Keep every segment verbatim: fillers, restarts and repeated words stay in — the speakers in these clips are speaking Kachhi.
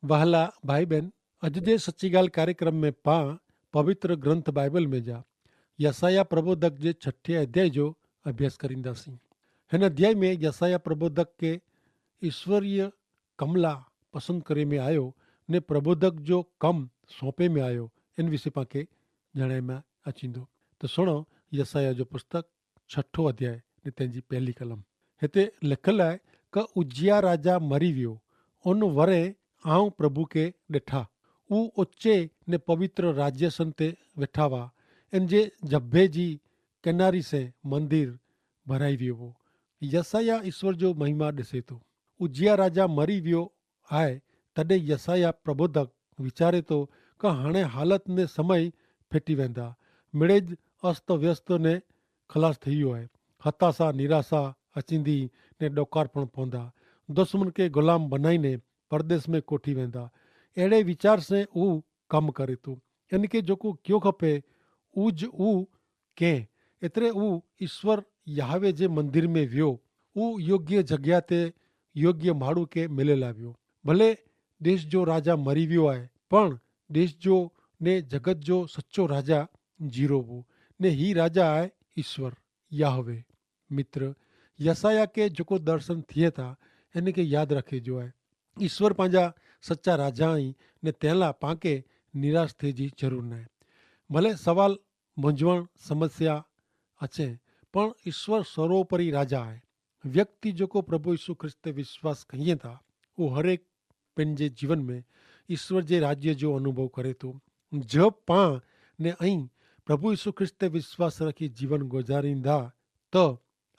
વહાલા ભાઈ બહેન, અજ જે સચ્ચી ગાલ કાર્યક્રમ મેં પાં પવિત્ર ગ્રંથ બાઈબલ મેં જા યસાયાહ પ્રબોધક જે છઠ્ઠે અધ્યાય જો અભ્યાસ કરીંદા સી. હેન અધ્યાય મેં યસાયાહ પ્રબોધક કે ઈશ્વરીય કમલા પસંદ કરે મેં આયો ને પ્રબોધક જો કમ સોંપે મેં આયો, એન વિશે પાંકે જણાય મેં અચીંદો. તો સુણો, યસાયાહ જો પુસ્તક છઠ્ઠો અધ્યાય ને તેની પહેલી કલમ. હેતા લિખલ આય કે ઉજ્જિયા રાજા મરી વ્યો, ઉન વરે આઉં પ્રભુ કે ડેઠા, ઉ ઓચ્ચે ને પવિત્ર રાજ્યાસન તે વેઠાવા, એન જે જભે જી કેનારી સે મંદિર ભરાઈ વ્યો વો. યસાયાહ ઈસ્વર જો મહિમા ડેસે તો. ઉજ્જિયા રાજા મરી વ્યો આય, તદે યસાયાહ પ્રબોધક વિચારે તો કે હણે હાલત ને સમય ફેટી વેંદા, મેળે જ અસ્તવ્યસ્ત ને ખલાસ થયો આય. હતાશા નિરાશા અચિંદી ને ડોકાર પણ પોંદા. દુશ્મન કે ગુલામ બનાઈ ને પરદેશ મેં કોઠી વેંદા. એડે વિચાર સે ઉ કમ કરે તો એન કે જોકો ક્યો ખપે ઉજ ઉ કે એતરે ઉ ઈસ્વર યહાવે જે મંદિર મેં વ્યો, ઉ યોગ્ય જગ્યા તે યોગ્ય માડૂ કે મેલે લાવ્યો. ભલે દેશ જો રાજા મરી વ્યો આય, પણ દેશ જો ને જગત જો સચો રાજા જીરો વો. ને હી રાજા આય ઈસ્વર યહાવે. મિત્ર, યસાયાહ કે જોકો દર્શન થિયે થા, એન કે યાદ રાખે જો આય. ઈસ્વર પાંજા સચા રાજા હી, ને તેલા પાંકે નિરાશ થે જી જરૂર નાય. ભલે સવાલ, મુંજવણ, સમસ્યા અચે, પણ ઈસ્વર સર્વોપરી રાજા આય. વ્યક્તિ જોકો પ્રભુ ઈસુ ખ્રિસ્ત તે વિશ્વાસ કહિયે થા, વો હરેક પેનજે જીવન મેં ઈસ્વર જે રાજ્ય જો અનુભવ કરે તો. જો પાં ને અહીં પ્રભુ ઈસુ ખ્રિસ્ત તે વિશ્વાસ રાખી જીવન ગુજારીંદા, તો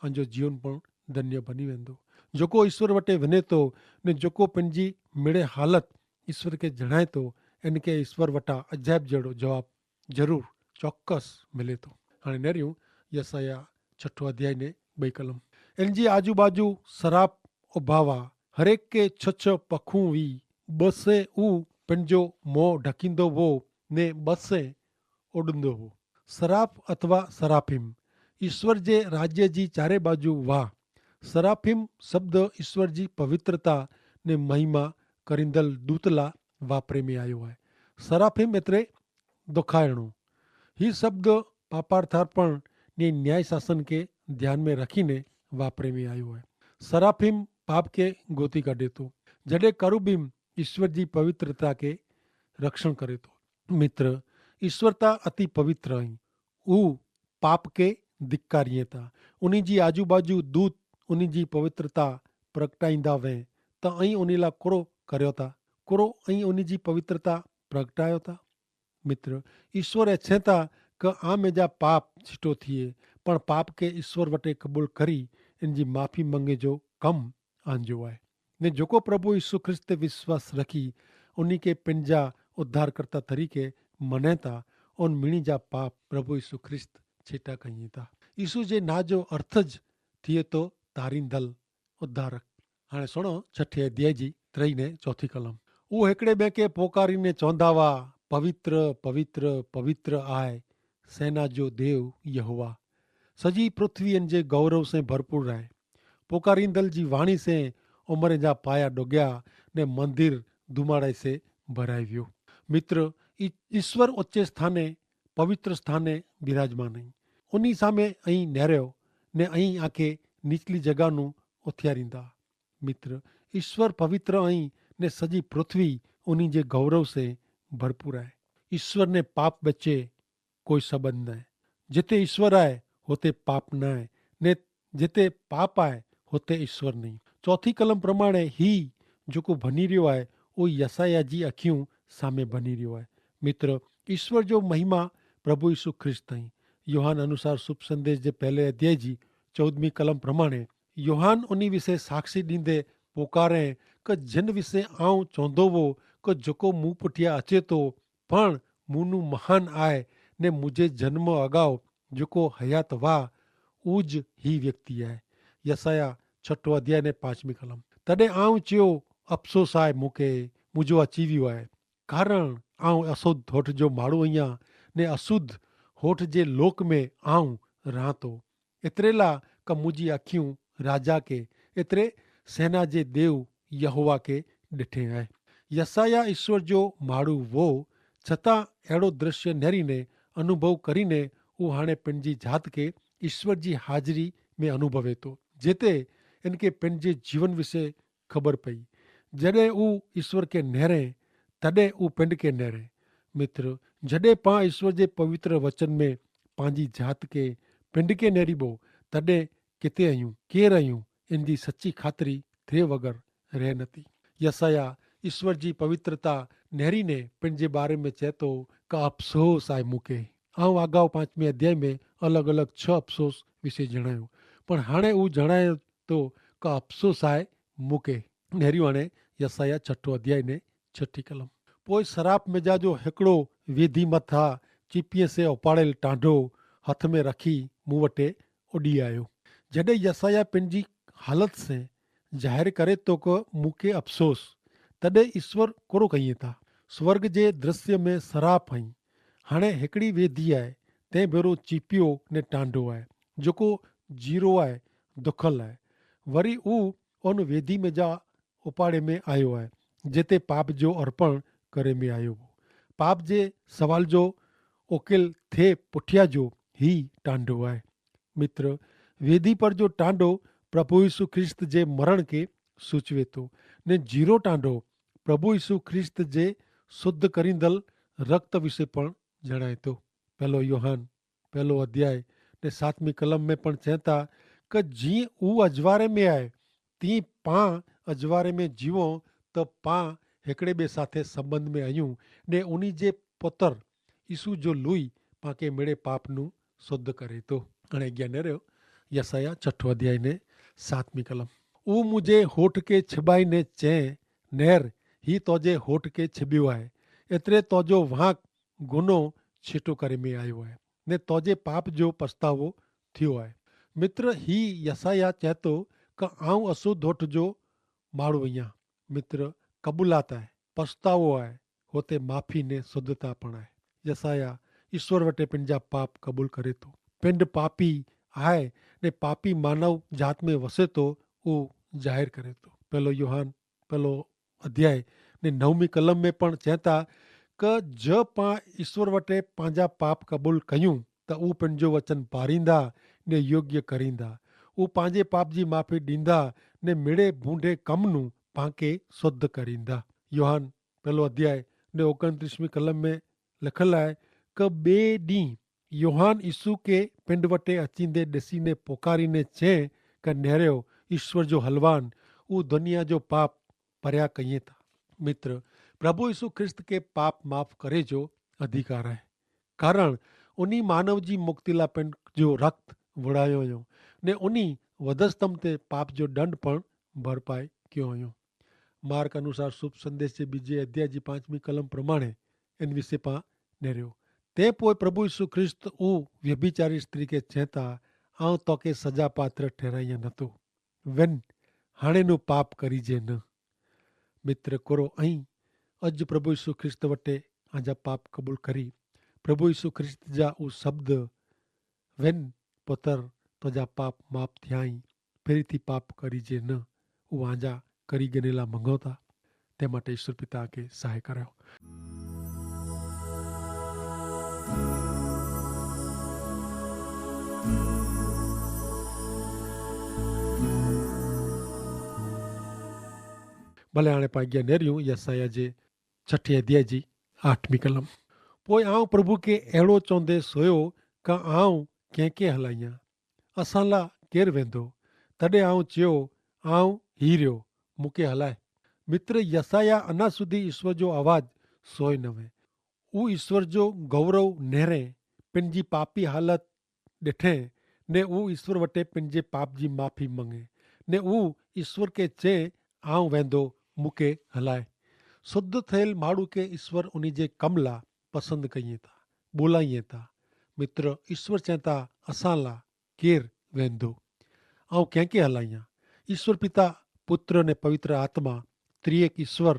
અંજો જીવન પણ ધન્ય ભની વેંદો. જોકો ઈસ્વર વટે વને તો ને જોકો પેનજી મેળે હાલત ઈસ્વર કે જણાય તો, એન કે ઈસ્વર વટા અજાયબ જેડો જવાબ જરૂર ચોક્કસ મિલે તો. હાણે નર્યું યસાયાહ છઠ્ઠો અધ્યાય ને બઈ કલમ. એન જી આજુબાજુ સરાપ ઉભાવા, હરેક કે છ છ પખું વી, બસે ઉ પેનજો મોં ઢકીંદો વો ને બસે ઉડંદો વો. સરાફ અથવા સરાફિમ ઈસ્વર જે રાજ્ય જી ચારે બાજુ વાહ. સરાફિમ શબ્દ ઈસ્વર જી પવિત્રતા ને મહિમા કરિંદલ દૂતલા વાપરે મેં આયો હૈ. સરાફિમ એતરે દોખાયણો. હી શબ્દ પાપાર્થાર્પણ ને ન્યાય શાસન કે ધ્યાન મેં રખીને વાપરે મેં આયો હૈ. સરાફિમ પાપ કે ગોતી કાઢે તો, જડે કરુબિમ ઈસ્વર જી પવિત્રતા કે રક્ષણ કરે તો. મિત્ર, ઈસ્વર તા અતિ પવિત્ર અહીં. ઉહ પાપ કે ધિક્કારિયે તા. ઉની જી આજુબાજુ દૂત ઉની જી પવિત્રતા પ્રગટાઈંદા વે, તા અહીં ઉની લા કોરો કર્યો તા? કોરો અહીં ઉની જી પવિત્રતા પ્રગટાયો તા? મિત્ર, ઈસ્વર એચ્છે તા કે આમે જા પાપ છીટો થિયે, પણ પાપ કે ઈસ્વર વટે કબૂલ કરી એન જી માફી મંગે જો કમ આંજો આય. ને જોકો પ્રભુ ઈસુ ખ્રિસ્ત તે વિશ્વાસ રખી ઉની કે પેનજા ઉદ્ધારકર્તા તરીકે મનેતા, ઉન મિણી જા પાપ પ્રભુ ઈસુ ખ્રિસ્ત છેટા કહિયે તા. ઈસુ જે ના જો અર્થ જ થિયે તો તારીંદલ ઉદ્ધારક. હાણે સુણો, છઠ્ઠે અધ્યાય જી ત્રય ને ચોથી કલમ. ઉહ હેકડ઼ે બે કે પોકારી ને ચોંધાવા, પવિત્ર, પવિત્ર, પવિત્ર આય સેના જો દેવ યહોવા. સજી પૃથ્વી એન જે ગૌરવ સે ભરપૂર રહે. પોકારીંદલ જી વાણી સે ઉમરે જા પાયા ડોગ્યા ને મંદિર ધુમાડાઈ સે ભરાઈ વ્યો. મિત્ર, ઈસ્વર ઓચ્ચે સ્થાને પવિત્ર સ્થાને બિરાજમાન અહીં. ઉની સામે અહીં નેર્યો ને અહીં આંખે નીચલી જગાનું ઓથિયારીંદા. મિત્ર, ઈસ્વર પવિત્ર અહીં ને સજી પૃથ્વી ઉની જે ગૌરવ સે ભરપૂર આય. ઈસ્વર ને પાપ બચ્ચે કોઈ સંબંધ નાય. જેતે ઈસ્વર આય હોતે પાપ નાય, ને જેતે પાપ આય હોતે ઈસ્વર નહીં. ચોથી કલમ પ્રમાણે હી જોકો ભની રહ્યો આય, ઓ યસાયાહ જી અખ્યું સામે ભની રહ્યો આય. મિત્ર, ઈસ્વર જો મહિમા પ્રભુ ઈસુ ખ્રિસ્ત અહીં. યોહાન અનુસાર શુભ સંદેશ જે પહેલે અધ્યાય જી ચૌદમી કલમ પ્રમાણે યોહાન ઉની વિશે સાક્ષી દીંદે પોકારે, કે જેન વિશે આઉં ચોંધો વો, કે જોકો મું પુઠ્યા અચેતો, પણ મુનું મહાન આય, ને મુઝે જન્મ અગાઉ જોકો હયાત વાહ, ઉજ હી વ્યક્તિ આય. યસાયાહ છઠો અધ્યાય ને પાંચમી કલમ. તદે આઉં ચ્યો, અફસોસ આય મુકે, મુજો અચીવ્યું આય, કારણ આઉં અશુદ્ધ હોઠ જો માળું અહિયા, ને અશુદ્ધ હોઠ જે લોક મેં આઉં રાંતો. એતરેલા કે મુજી અખ્યું રાજા કે, એતરે સેના જે દેવ યહોવા કે ડેઠે આય. યસાયાહ ઈસ્વર જો માડૂ વો, છતાં એડો દ્રશ્ય નેરી ને અનુભવ કરી ને ઉહાણે પન જી જાત કે ઈસ્વર જી હાજરી મેં અનુભવે તો, જેતે એન કે પન જે જીવન વિશે ખબર પઈ. જડે ઉહ ઈસ્વર કે નેરે તદે ઉહ પન કે નેરે. મિત્ર, જડે પાં ઈસ્વર જે પવિત્ર વચન મેં પાંજી જાત કે પન કે નેરી બો, તદે કિતે અયું કેર અયું એન જી સચ્ચી ખાતરી થે વગર રહે નથી. યસાયાહ ઈસ્વર જી પવિત્રતા નેરી ને પન જે બારે મેં ચેતો, કા અફસોસ આય મુકે. આઉં આગાઉ પાંચમે અધ્યાય મેં અલગ અલગ છ અફસોસ વિશે જણાયો, પણ હાણે ઉં જણાયો તો કા અફસોસ આય મુકે. નેરી વાણે યસાયાહ છઠો અધ્યાય ને છઠી કલમ. પોય સરાપ મેં જા જો હેકડો વેધી મત થા ચીપિયે સે ઉપાડેલ ટાંડો હથ મેં રખી મું વટે ઉડી આયો. જડે યસાયાહ પન જી હાલત સે જાહેર કરે તો કે મુકે અફસોસ, તદે ઈસ્વર કોરો કહિયે તા? સ્વર્ગ જે દ્રશ્ય મેં સરાપ હૈં. હાણે હેકડી વેધી આય, તે ભેરો ચીપિયો ને ટાંડો આય, જોકો જીરો આય, દખલ આય. વરી ઉહ ઓન વેધી મેં જા ઉપાડે મેં આયો આય, જેતે પાપ જો અર્પણ કરે મેં આયો હો. પાપ જે સવાલ જો ઓકેલ થે પુઠ્યા જો હી ટાંડો આય. મિત્ર, વેદી પર જો ટાંડો પ્રભુ ઈસુ ખ્રિસ્ત જે મરણ કે સૂચવે તો, ને જીરો ટાંડો પ્રભુ ઈસુ ખ્રિસ્ત જે શુદ્ધ કરીંદલ રક્ત વિશે પણ જણાય તો. પહેલો યોહાન પહેલો અધ્યાય ને સાતમી કલમ મેં પણ ચેતા, કે જી ઉ અજવારે મેં આય તી પાં અજવારે મેં જીવો, તો પાં હેકડ઼ે બે સાથે સંબંધ મેં અયું, ને ઉની જે પોતર ઈસુ જો લુઈ પાંકે મેળે પાપનું શુદ્ધ કરે તો. અને અજ્ઞાને રહ્યો યસાયાહ છઠો અધ્યાય ને સાતમી કલમ. ઉ મુઝે હોઠ કે છબાઈ ને ચે, નેર હી તોજે હોઠ કે છબ્યો આય, એતરે તોજો વાંક ગુનો છેટો કરે મેં આયો આય, ને તોજે પાપ જો પસ્તાવો થ્યો આય. મિત્ર, હી યસાયાહ ચેતો કે આઉં અસુધોઠ જો માડૂ અહિયા. મિત્ર, કબૂલાત આય, પસ્તાવો આય, હોતે માફી ને શુદ્ધતા પણ આય. યસાયાહ ઈસ્વર વટે પંજા પાપ કબૂલ કરે તો, પિંડ પાપી આય ને પાપી માનવ જાત મેં વસે તો ઉ જાહેર કરે તો. પહેલો યોહાન પહેલો અધ્યાય ને નવમી કલમ મેં પણ ચેતા, કે જો પાં ઈસ્વર વટે પાંજા પાપ કબૂલ કહ્યું, તો ઉપને જો વચન પારીંદા ને યોગ્ય કરીંદા. ઉપાંજે પાપજી માફી દીંદા ને મેડે ભૂંડે કમનું પાંકે શુદ્ધ કરીંદા. યોહાન પહેલો અધ્યાય ને ઓગણત્રીસમી કલમ મેં લખેલ આય, કે બે દી યોહાન ઈસુ કે પિંડ વટે અચીંદે દેસીને પોકારીને ચે, કે નેરેઓ ઈસ્વર જો હલવાન ઉ દનિયા જો પાપ પર્યા કહિયે તા. મિત્ર, પ્રભુ ઈસુ ખ્રિસ્ત કે પાપ માફ કરે જો અધિકાર હૈ, કારણ ઉની માનવ જી મુક્તિલા પિંડ જો રક્ત વડાયો યો ને ઉની વધસ્તમ તે પાપ જો દંડ પણ ભરપાઈ ક્યો યો. માર્ક અનુસાર શુભ સંદેશ જે બીજે અધ્યાય જી પાંચમી કલમ પ્રમાણે એન વિશે પા નેર્યો. તે પોય પ્રભુ ઈસુ ખ્રિસ્ત ઉ વ્યભિચારી સ્ત્રી કે ચેતા, આઉં તો કે સજાપાત્ર ઠેરાઈયા નતો. વેન હાણે નું પાપ કરી જે ન. મિત્ર, કોરો અહીં અજ પ્રભુ ઈસુ ખ્રિસ્ત વટે આજા પાપ કબૂલ કરી, પ્રભુ ઈસુ ખ્રિસ્ત જા ઉ શબ્દ વેન પતર તજા પાપ માફ થ્યાઈ, ફેરી થી પાપ કરી જે ન. ઉ આજા કરી ગનેલા મંગોતા. તે માટે ઈસુ પિતા કે સહાય કર્યો. ભલે આણે પાગ્યા નેર્યું યસાયાહ જે છઠી અધ્યાય જી આઠમી કલમ. પોય આઉં પ્રભુ કે એડો ચોંધે સોયો, કા આઉં કેંકે હલાઈયા? અસાંલા કેર વેંધો? તદે આઉં ચ્યો, આઉં હી રહ્યો, મુકે હલાય. મિત્ર, યસાયાહ અના સુધી ઈસ્વર જો અવાજ સોય નવે. ઉ ઈસ્વર જો ગૌરવ નેરે પેનજી પાપી હાલત દેઠે, ને ઉ ઈસ્વર વટે પેનજે પાપજી માફી મંગે, ને ઉ ઈસ્વર કે ચે, આઉં વેંધો, મુકે હલાય. શુદ્ધ થયેલ માડૂ કે ઈસ્વર ઉની જે કમલા પસંદ કહિયે તા, બોલાઈ તા. મિત્ર, ઈસ્વર ચેતા અસાંલા કેર વેંધો? આઉં કેંકે હલાઈયા? ઈસ્વર પિતા, પુત્ર ને પવિત્ર આત્મા ત્રિયેક ઈસ્વર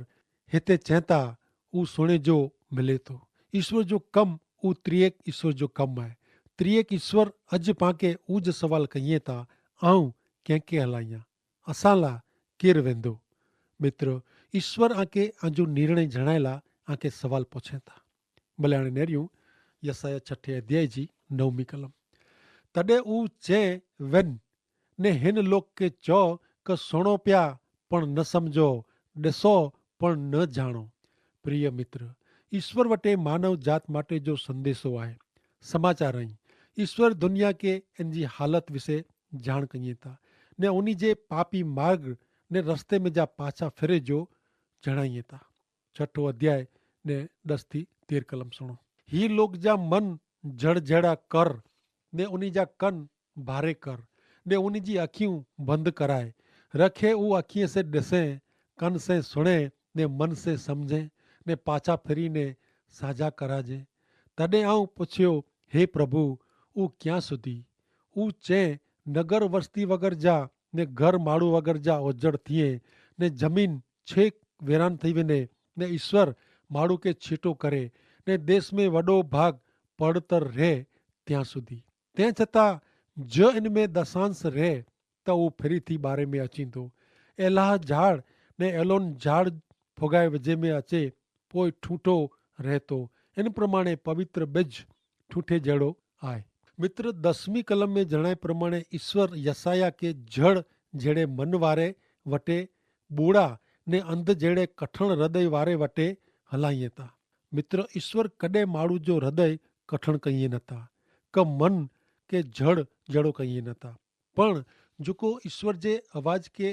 હેતે ચેતા ઉ સુણે જો મિલે તો. ઈસ્વર જો કમ ઉ ત્રિયેક ઈસ્વર જો કમ આય. ત્રિયેક ઈસ્વર અજ પાંકે ઉજ સવાલ કહિયે તા, આઉં કેંકે હલાઈયા? અસાંલા કેર વેંધો? મિત્ર, ઈસ્વર આંકે આંજો નિર્ણય જણાયેલા આંકે સવાલ પછેતા. ભલે આણે નેર્યું યસાયાહ છઠે અધ્યાય જી નવમી કલમ. તદે ઉં ચે વેન ને હેન લોક કે ચો કે સુણો પ્યા પણ ન સમઝો, દેસો પણ ન જાણો. પ્રિય મિત્ર, ઈસ્વર વટે માનવ જાત માટે જો સંદેશો આય. સમાચાર અહીં ઈસ્વર દુનિયા કે એનજી હાલત વિશે જાણ કહિએ તા ને ઉની જે પાપી માર્ગ ને રસ્તે મેં જા પાછા ફેરે જો જણાઈએ તા. છઠો અધ્યાય ને દસ થી તેર કલમ સુણો. હી લોક જા મન જડજેડા કર ને ઉની જા કન ભારે કર ને ઉની જી અખિયું બંધ કરાય. રખે ઉં અખિયે સે દેસે, કન સે સુણે ને મન સે સમઝે ને પાછા ફેરી ને સાજા કરાજે. તદે આઉં પુછ્યો, હે પ્રભુ, ઉં ક્યાં સુધી? ઉં ચે નગર વસ્તી વગર જા ને ઘર માડૂ વગર જા ઓજડ થિયે ને જમીન છેક વેરાન થઈ વેને ને ઈસ્વર માડૂ કે છીટો કરે ને દેશ મેં વડો ભાગ પડતર રહે ત્યાં સુધી. તે છતાં જો એન મેં દશાંશ રહે તો ઉં ફેરી થી બારે મેં અચીંદો. એલાહ ઝાડ ને એલોન ઝાડ ફોગાય વજે મેં અચે પોય ઠૂંઠો રહેતો. એન પ્રમાણે પવિત્ર બિજ ઠૂંઠે જેડો આય. મિત્ર, દસમી કલમ મેં જણાય પ્રમાણે ઈસ્વર યસાયાહ કે જડ જેડે મન વારે વટે બૂડા ને અંધ જેડે કઠણ હૃદય વારે વટે હલાઈ હતા. મિત્ર, ઈસ્વર કદે માડૂ જો હૃદય કઠણ કહિયે નતા કે મન કે જડ જેડો કહિયે નતા. પણ જોકો ઈસ્વર જે અવાજ કે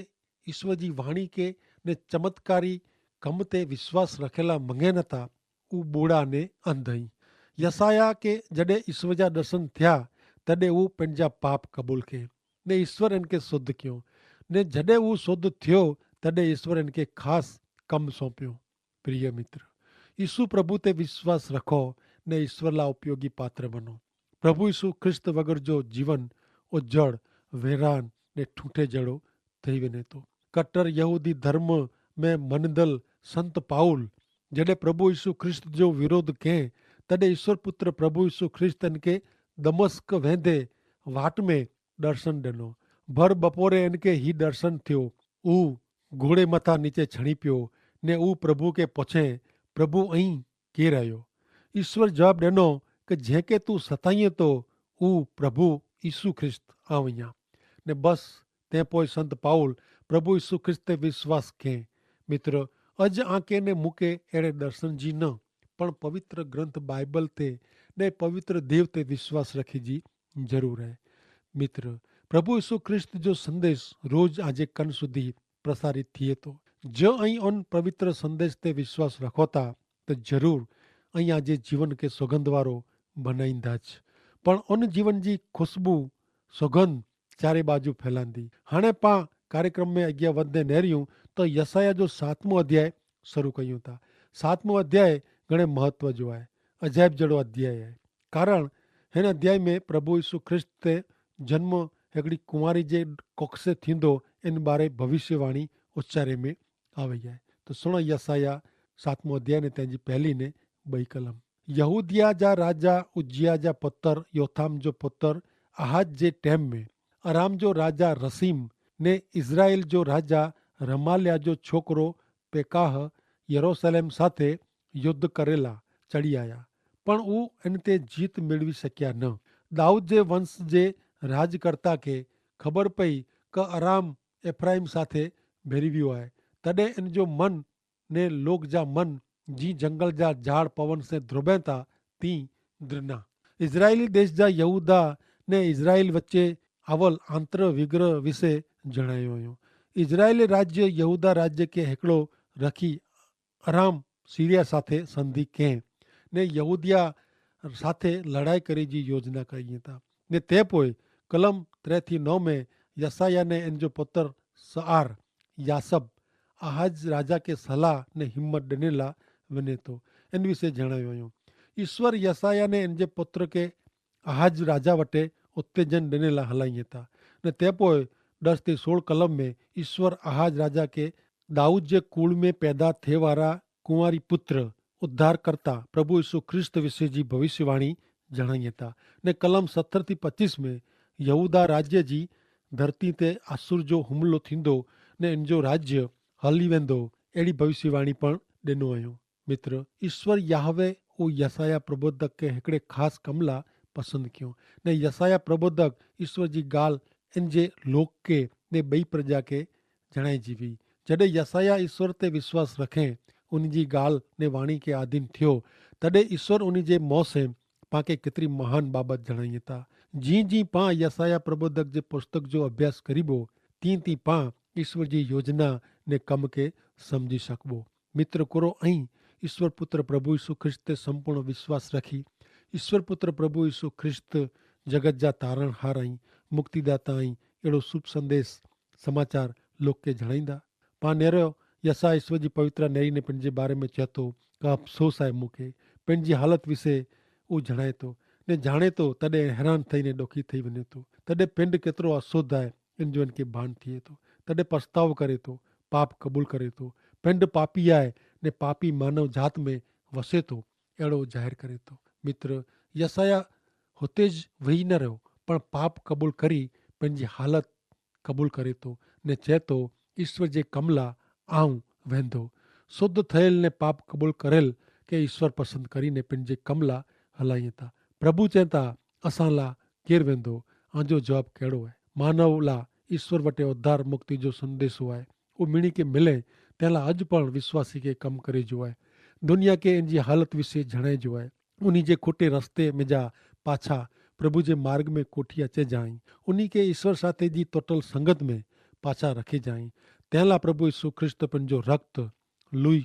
ઈસ્વર જી વાણી કે ને ચમત્કારી કમ તે વિશ્વાસ રખેલા મંગે નતા ઉં બૂડા ને અંધ હૈં. યસાયાહ કે જડે ઈસ્વર જા દર્શન થ્યાં તદે ઉં પેનજા પાપ કબૂલ કે ને ઈસ્વર એન કે શુદ્ધ ક્યો ને જડે ઉં શુદ્ધ થ્યો તદે ઈસ્વર એન કે ખાસ કમ સોંપ્યો. પ્રિય મિત્ર, ઈસુ પ્રભુ તે વિશ્વાસ રખો ને ઈસ્વર લા ઉપયોગી પાત્ર બનો. પ્રભુ ઈસુ ખ્રિસ્ત વગર જો જીવન ઉજ્જડ, વેરાન ને ઠૂંઠે જેડો થઈ વેને તો. કટ્ટર યહૂદી ધર્મ મેં મનદલ સંત પાઉલ જડે પ્રભુ ઈસુ ખ્રિસ્ત જો વિરોધ કહેં તદે ઈસ્વર પુત્ર પ્રભુ ઈસુ ખ્રિસ્ત એન કે દમસ્ક વેંધે વાટ મેં દર્શન દેનો. ભર બપોરે એન કે હી દર્શન થ્યો. ઉહ ઘોડે મતા નીચે છણી પ્યો ને ઉહ પ્રભુ કે પછે, પ્રભુ અહીં કેહ રહ્યો? ઈસ્વર જવાબ દેનો કે જેંકે તું સતાઈએ તો ઉહ પ્રભુ ઈસુ ખ્રિસ્ત આવયા. ને બસ તે પોય સંત પાઉલ પ્રભુ ઈસુ ખ્રિસ્ત તે વિશ્વાસ કેહ. મિત્ર, અજ આંકે ને મુકે એડે દર્શન જી ન પણ પવિત્ર ગ્રંથ બાઈબલ તે ને પવિત્ર દેવ તે વિશ્વાસ રખી જી જરૂર હૈ. મિત્ર, પ્રભુ ઈસુ ખ્રિસ્ત જો સંદેશ રોજ આજે કન સુધી પ્રસારિત થિયે તો. જો અહીં અન પવિત્ર સંદેશ તે વિશ્વાસ રખોતા તો જરૂર અહીં આજે જીવન કે સોગંધવારો ભનાઈંદા જ. પણ અન જીવન જી ખુશબુ સોગંધ ચારે બાજુ ફેલાંદી. હાણે પાં કાર્યક્રમ મેં અગિયા વધને નહર્યું તો યસાયાહ જો સાતમો અધ્યાય શરૂ કહ્યું તા. સાતમો અધ્યાય ઘણે મહત્વ જો આય. અજાયબ જેડો અધ્યાય આય. કારણ હેન અધ્યાય મેં પ્રભુ ઈસુ ખ્રિસ્ત તે જન્મ હેકડી કુંવારી જે કોક્ષે થીંદો એન બારે ભવિષ્યવાણી ઉચ્ચારે મેં આવે આય. તો સુણો યસાયાહ સાતમો અધ્યાય ને તેની પહેલી ને બઈ કલમ. યહૂદિયા જા રાજા ઉજ્જિયા જા પત્ર યોથામ જો પત્ર આહાજ જે ટેમ મેં અરામ જો રાજા રસીમ ને ઇઝરાયેલ જો રાજા રમાલ્યા જો છોકરો પેકાહ યરુસલેમ સાથે યુદ્ધ કરેલા ચડી આયા. પણ ઉહ એન તે જીત મેળવી શક્યા ન. દાઉદ જે વંશ જે રાજકર્તા કે ખબર પઈ કે અરામ એફ્રાઇમ સાથે ભેરી વ્યો આય. તદે એન જો મન ને લોક જા મન જી જંગલ જા જાડ પવન સે ધ્રુબેતા તી દ્રિના. ઇઝરાયેલી દેશ જા યહૂદા ને ઇઝરાયેલ વચ્ચે આવલ આંતર વિગ્રહ વિશે જણાયો અયો. ઇઝરાયેલી રાજ્ય યહૂદા રાજ્ય કે હેકડો રખી અરામ સિરિયા સાથે સંધિ કહેં ને યહૂદિયા સાથે લડાઈ કરી જી યોજના કઈ હતા. ને તે પોય કલમ ત્રે થી નવ મેં યસાયાહ ને એન જો પત્ર સઆર યાસબ આહાજ રાજા કે સલાહ ને હિંમત ડનેલા વને તો એન વિશે જણાયો અયો. ઈસ્વર યસાયાહ ને એન જે પત્ર કે આહાજ રાજા વટે ઉત્તેજન ડનેલા હલાઈ હતા. ને તે પોય દસ થી સોળ કલમ મેં ઈસ્વર આહાજ રાજા કે દાઉદ જે કુળ મેં પૈદા થેવારા કુંવારી પુત્ર ઉદ્ધારકર્તા પ્રભુ ઈસુ ખ્રિસ્ત વિશે જી ભવિષ્યવાણી જણાઈ હતા. ને કલમ સત્તર થી પચીસ મેં યહૂદા રાજ્ય જી ધરતી તે આસુર જો હુમલો થીંદો ને એન જો રાજ્ય હલી વેંદો એડી ભવિષ્યવાણી પણ દેનો અયો. મિત્ર, ઈસ્વર યાહવે ઉં યસાયાહ પ્રબોધક કે હિકડ઼ે ખાસ કમલા પસંદ કિયો. ને યસાયાહ પ્રબોધક ઈસ્વર જી ગાલ એન જે લોક કે ને બઈ પ્રજા કે જણાઈ જીવી. જડ઼ે યસાયાહ ઈસ્વર તે વિશ્વાસ રખે ઉન જી ગાલ ને વાણી કે આધીન થ્યો, તદે ઈસ્વર ઉન જે મોં સે પાંકે કેતરી મહાન બાબત જણાઈ થા. જી જી પાં યસાયાહ પ્રબોધક જે પુસ્તક જો અભ્યાસ કરીબો, તી તી પાં ઈસ્વર જી યોજના ને કમ કે સમઝી શકબો. મિત્ર, કોરો અહીં ઈસ્વર પુત્ર પ્રભુ ઈસુ ખ્રિસ્ત તે સંપૂર્ણ વિશ્વાસ રખી. ઈસ્વર પુત્ર પ્રભુ ઈસુ ખ્રિસ્ત જગત જા તારણહાર અહીં, મુક્તિદાતા અહીં એડો શુભ સંદેશ સમાચાર લોક કે જણાઈદા. પાં નેરો યસાયાહ ઈસ્વર જી પવિત્ર નેરી ને પન જે બારે મેં ચેતો, કા અફસોસ આય મુકે પન જી હાલત વિશે ઉં જણાયતો ને જાણેતો તદે હેરાન થઈ ને ડોખી થઈ વનેતો. તદે પિંડ કેતરો અસોધ આય એન જો એન કે ભાન થિયેતો. તદે પસ્તાવો કરેતો, પાપ કબૂલ કરેતો. પિંડ પાપી આય ને પાપી માનવ જાત મેં વસેતો એડો જાહેર કરેતો. મિત્ર, યસાયાહ હોતે જ વહી ન રહ્યો, પણ પાપ કબૂલ કરી પન જી હાલત કબૂલ કરેતો ને ચેતો, ઈસ્વર જે કમલા આઉં વેંધો. શુદ્ધ થયેલ ને પાપ કબૂલ કરેલ કે ઈસ્વર પસંદ કરી ને પન જે કમલા હલાઈ થા. પ્રભુ ચેતા, અસાંલા કેર વેંધો? આજો જવાબ કેડો હૈ? માનવલા ઈસ્વર વટે ઉદ્ધાર મુક્તિ જો સંદેશો હૈ. ઉં મિણી કે મિલે તેલા અજ પણ વિશ્વાસી કે કમ કરે જો હૈ. દુનિયા કે એન જી હાલત વિશે જણાય જો હૈ. ઉની જે ખોટે રસ્તે મેં જા પાછા પ્રભુ જે માર્ગ મેં કોઠી અચે જાઈ. ઉની કે ઈસ્વર સાથે જી તોટલ સંગત મેં પાછા રખે જાઈ. તેલા પ્રભુ ઈસુ ખ્રિસ્ત પન જો રક્ત લુઈ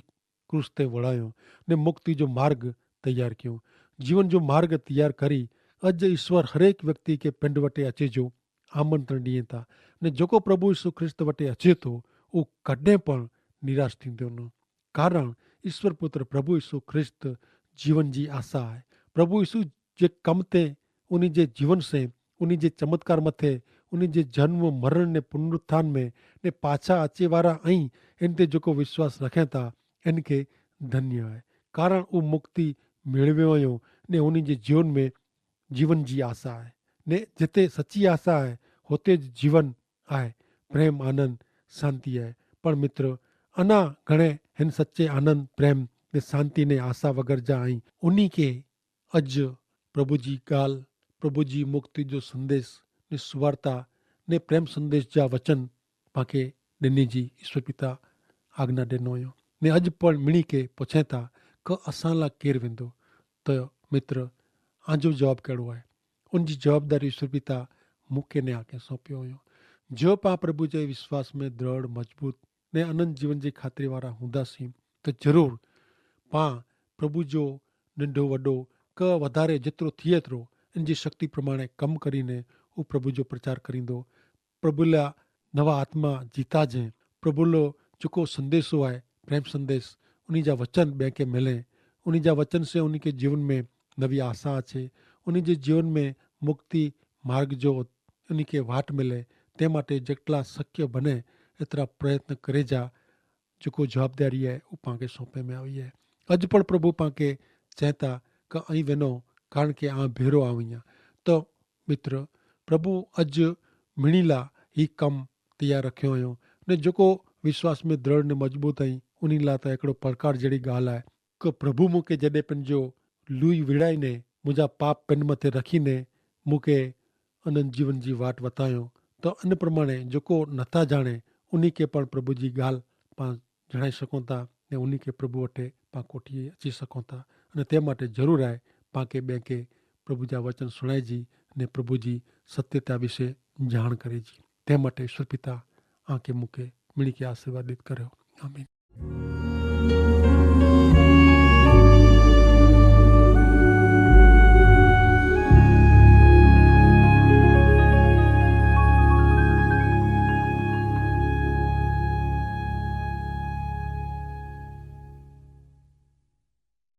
ક્રૂસ તે વડાયો ને મુક્તિ જો માર્ગ તૈયાર કિયો, જીવન જો માર્ગ તૈયાર કરી. અજ ઈસ્વર હરેક વ્યક્તિ કે પિંડ વટે અચે જો આમંત્રણ દિયે થા. ને જોકો પ્રભુ ઈસુ ખ્રિસ્ત વટે અચે થો, ઉં કડ઼ે પણ નિરાશ થી દો ન. કારણ ઈસ્વર પુત્ર પ્રભુ ઈસુ ખ્રિસ્ત જીવન જી આશા હૈ. પ્રભુ ઈસુ જે કમ તે ઉની જે જીવન સે ઉની જે ચમત્કાર મતે ઉની જે જન્મ મરણ ને પુનરુત્થાન મેં ને પાછા અચેવારા અહીં એન તે જોકો વિશ્વાસ રખે થા એન કે ધન્ય હૈ. કારણ ઉં મુક્તિ મેળવ્યો અયો ને ઉની જે જીવન મેં જીવન જી આશા હૈ. ને જેતે સચી આશા હૈ હોતે જ જીવન આય, પ્રેમ આનંદ શાંતિ આય. પણ મિત્ર, અના ઘણે હેન સચ્ચે આનંદ પ્રેમ ને શાંતિ ને આશા વગર જા અહીં ઉની કે અજ પ્રભુ જી ગાલ, પ્રભુ જી મુક્તિ જો સંદેશ ને સુવાર્તા ને પ્રેમ સંદેશ જા વચન પાંકે દેને જી ઈસ્વર પિતા આજ્ઞા દેનો અયો. ને અજ પણ મિણી કે પછેતા કે અસાંલા કેર વેંદો? તો મિત્ર, આજો જવાબ કેડો આય? ઉન જી જવાબદારી ઈસ્વર પિતા મુકે ને આકે સોંપ્યો અયો. જો પાં પ્રભુ જે વિશ્વાસ મેં દ્રઢ મજબૂત ને અનંત જીવન જી ખાતરી વારા હુંદા સી, તો જરૂર પાં પ્રભુ જો નિંડો વડો કે વધારે જેતરો થિયેતરો એન જી શક્તિ પ્રમાણે કમ કરીને ઉં પ્રભુ જો પ્રચાર કરીંદો. પ્રભુલા નવા આત્મા જીતા જે. પ્રભુલો જેકો સંદેશો આય પ્રેમ સંદેશ, ઉની જા વચન બેંકે મેલે. ઉની જા વચન સે ઉની કે જીવન મેં નવી આશા છે. ઉની જે જીવન મેં મુક્તિ માર્ગ જો ઉની કે વાટ મેલે. તે માટે જેટલા શક્ય બને એતરા પ્રયત્ન કરે જા. જેકો જવાબદારી હૈ ઉપાંકે સોંપે મેં આવી હૈ. અજ પણ પ્રભુ પાંકે ચેતા કે અહીં વેનો, કારણ કે આ ભેરો આવીયા. તો મિત્ર, પ્રભુ અજ મિણીલા હી કમ તૈયાર રખ્યો અયો. ને જેકો વિશ્વાસ મેં દ્રઢ ને મજબૂત અહીં ઉનીલા તો એકડો પડકાર જેડી ગાલ આય. કે પ્રભુ મુકે જડે પન જો લુઈ વિડાઈ ને મુઝે પાપ પન મતે રખી ને મુકે અનંત જીવન જી વાટ વતાયો. તો અન પ્રમાણે જોકો નથા જાણે ઉની કે પણ પ્રભુ જી ગાલ પાં જણાઈ સકોતા ને ઉની કે પ્રભુ વટે પાં કોઠી અચી સકોતા. અને તે માટે જરૂર આય પાંકે બેંકે પ્રભુ જા વચન સુણાઈ જી ને પ્રભુ જી સત્યતા વિશે જાણ કરે જી. તે માટે ઈશ્વર પિતા આંકે મુકે મિણી કે આશીર્વાદિત કર્યો. આમીન.